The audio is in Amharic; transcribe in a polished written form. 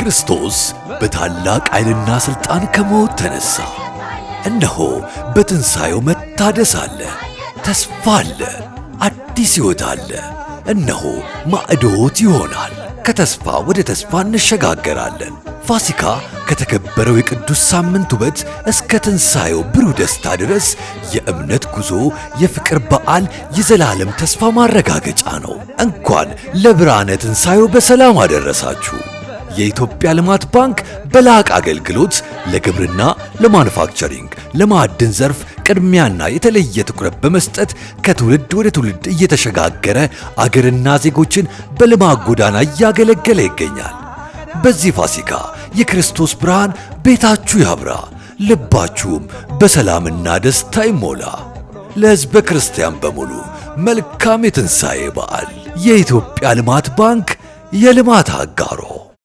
ክርስቶስ በታላቅ ኃይልና ሥልጣን ከሞት ተነሣ። እነሆ በትንሣኤው መታደስ አለ፣ ተስፋ አለ፣ አዲስ ሕይወት አለ። እነሆ ማዕዶት ይሆናል። ከተስፋ ወደ ተስፋ እንሸጋገራለን። ፋሲካ ከተከበረው የቅዱስ ሳምንት ውበት እስከ ትንሣኤው ብሩህ ደስታ ድረስ የእምነት ጉዞ፣ የፍቅር በዓል፣ የዘላለም ተስፋ ማረጋገጫ ነው። እንኳን ለብርሃነ ትንሣኤው በሰላም አደረሳችሁ። የኢትዮጵያ ልማት ባንክ በላቀ አገልግሎት ለግብርና፣ ለማኑፋክቸሪንግ፣ ለማዕድን ዘርፍ ቅድሚያና የተለየ ትኩረት በመስጠት ከትውልድ ወደ ትውልድ እየተሸጋገረ አገርና ዜጎችን በልማት ጎዳና እያገለገለ ይገኛል። በዚህ ፋሲካ የክርስቶስ ብርሃን ቤታችሁ ያብራ፣ ልባችሁም በሰላምና ደስታ ይሞላ። ለሕዝበ ክርስቲያን በሙሉ መልካም የትንሣኤ በዓል። የኢትዮጵያ ልማት ባንክ የልማት አጋሮ።